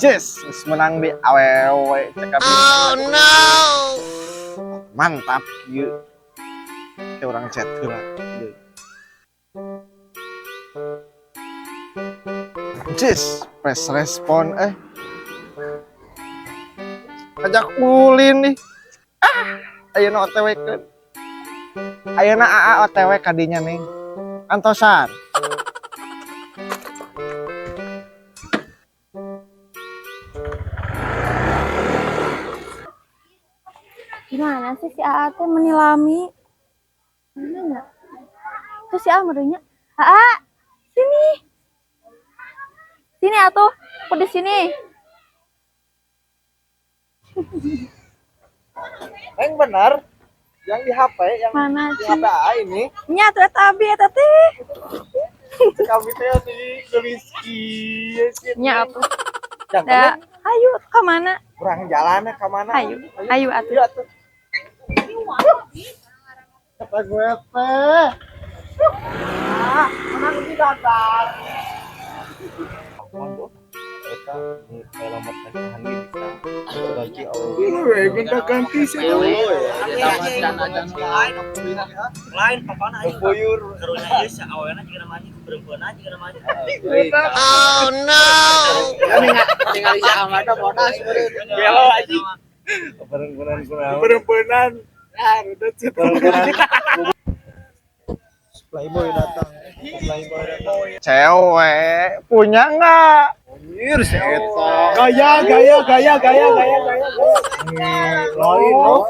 Jis, geus menang di awewe cekap. Oh no. Mantap kieu. Kayak orang chat heula. Jis, press respon eh. Ajak ulin nih. Ah, ayeuna OTW keun. Ayeuna AA OTW kadinya nih. Antosan. Gimana sih si AA teh menilami? Mana enggak? Tuh si AA merenya. AA, sini. Sini atuh, aku di sini. Yang benar yang di HP yang Mana di sih? HP AA ini. Nya tuh eta abi eta teh. Kami teh di gelis kieu sih. Nya atuh. Jangan Da, ayo ke mana? kurang jalannya ke mana? Ayo, ayo atuh. Ayo atuh. Kata gue teh. Ah, mana aku tidak. Gonta ganti sih. Lain papana aing Buyur. karunya ieu si awena juga namanya perempuan aja namanya. Oh no. Tinggal si Ahmad bodas meureun. Gelo anjing. Perempuan kunaon? Perempuanan. Ah, udah sih. Playboy datang. Playboy datang. Cewek punya nggak? Anjir, si eta. Gaya, gaya, gaya, gaya, gaya, gaya. Lain lo.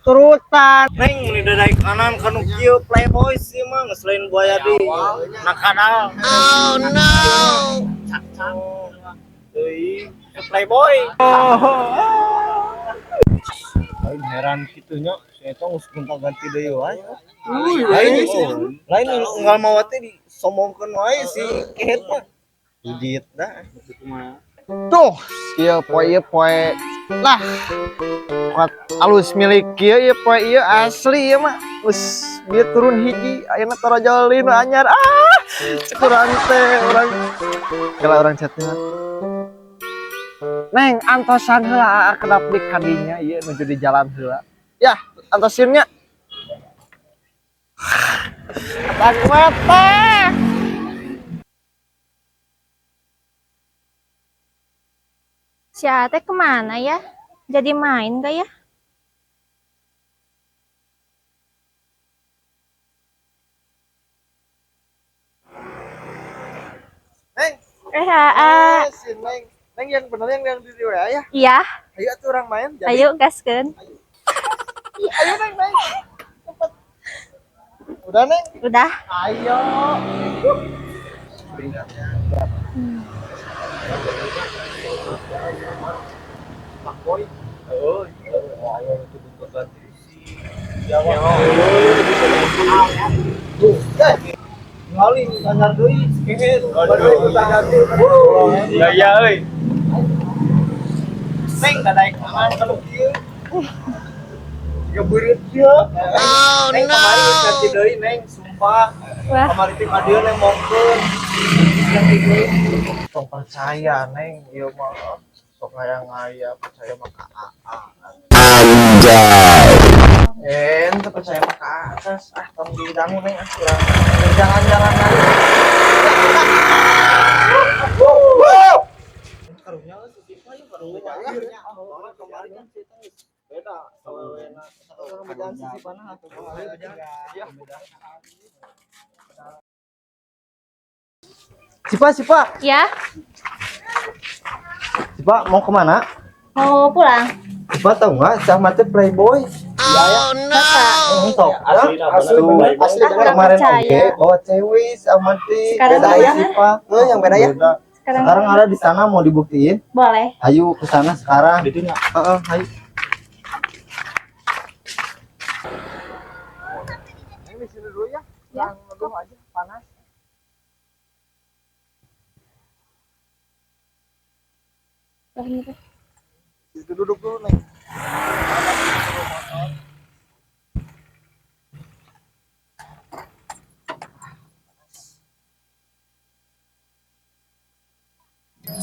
Turutan. Neng meni dadaik kanan kanu kieu playboy sih mah geus lain buaya di nakadal. Oh no. Cak-cak. Deui playboy. Lain heran kitu nya, si eta geus gonta ganti deui wae. Lain Lain unggal mawa teh disombongkeun wae si kehet mah. Didit dah. Tuh, ieu poe ieu poe lah. Kuat alus milik kieu ieu poe ieu asli ieu mah. Geus bieu turun hiji ayeuna torojolin nu anyar. Ah, cek urang teh urang kala urang chat heula. Neng antosan heula kedap di kadinya ieu nuju di jalan heula. Yah, antosinnya. Kata gue teh. Si AA teh kemana ya? Jadi main gak ya? Neng, Eh AA, si Neng. Neng yang bener yang di WA ya. iya, Ayo atuh urang main. Jadi. ayo gaskeun. Ayo Neng, Neng. Cepet. Udah Neng. Udah. Ayo. Pak Boy. Oh, ayo itu bentuk ganti si. Ya, tuh, ngali anyar deui kehet. Baru gonta ganti. Gaya euy. Neng dadaik aman kalau kieu. Tiga beureut kieu. Oh Neng kamari geus no. ganti deui Neng, sumpah. Wah, Kamari teh ka dieu Neng mongkeun. Ganti deui. Tong percaya Neng, ieu mah sok ngaya-ngaya percaya mah ka AA. Anjay. Eh, ente percaya mah ka atas. Ah, tong didangu Neng ah urang jalan-jalan lagi. Karunya si Sipa ieu karunya. Kemarin kan si eta geus beda awewena. Urang bejaan si Sipana atuh. Ya. Sipa, Sipa. ya, Sipa mau kemana? mau pulang. Sipa tahu nggak si Ahmad teh playboy? Oh no. Sok. Asli Asli, asli Ah, kurang kemarin percaya. oke bawa cewek si Ahmad teh. Sekarang Beda mana? Sipa. Eh, yang beda ya? Beda. Sekarang, Sekarang ada di sana mau dibuktiin? boleh. Ayo ke sana sekarang. Ditunya. Heeh, ayo. Neng di sini dulu ya. Yang ngeduh aja panas. Situ duduk dulu, Neng.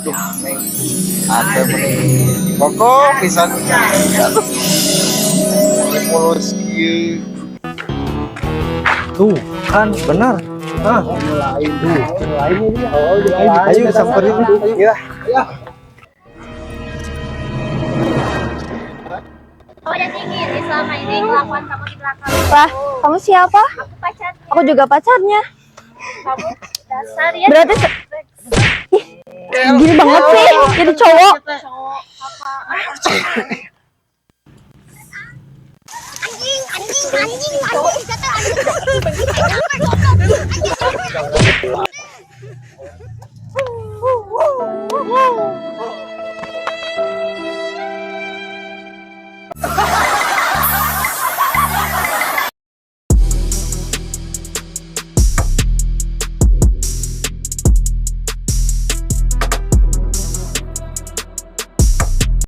Aduh, neng. Ada meni pokok pisan. Aduh. Ini mulus kieu. Tuh, kan benar. Ah, ayo samperin. Ya. Oh, jadi gini selama ini kelakuan kamu di belakang Lah, kamu siapa? aku pacarnya. Aku juga pacarnya. Kamu dasar ya. Berarti Ih, gini banget sih jadi cowok. Cowok apa? Anjing, anjing, anjing, anjing, anjing, anjing, anjing, anjing.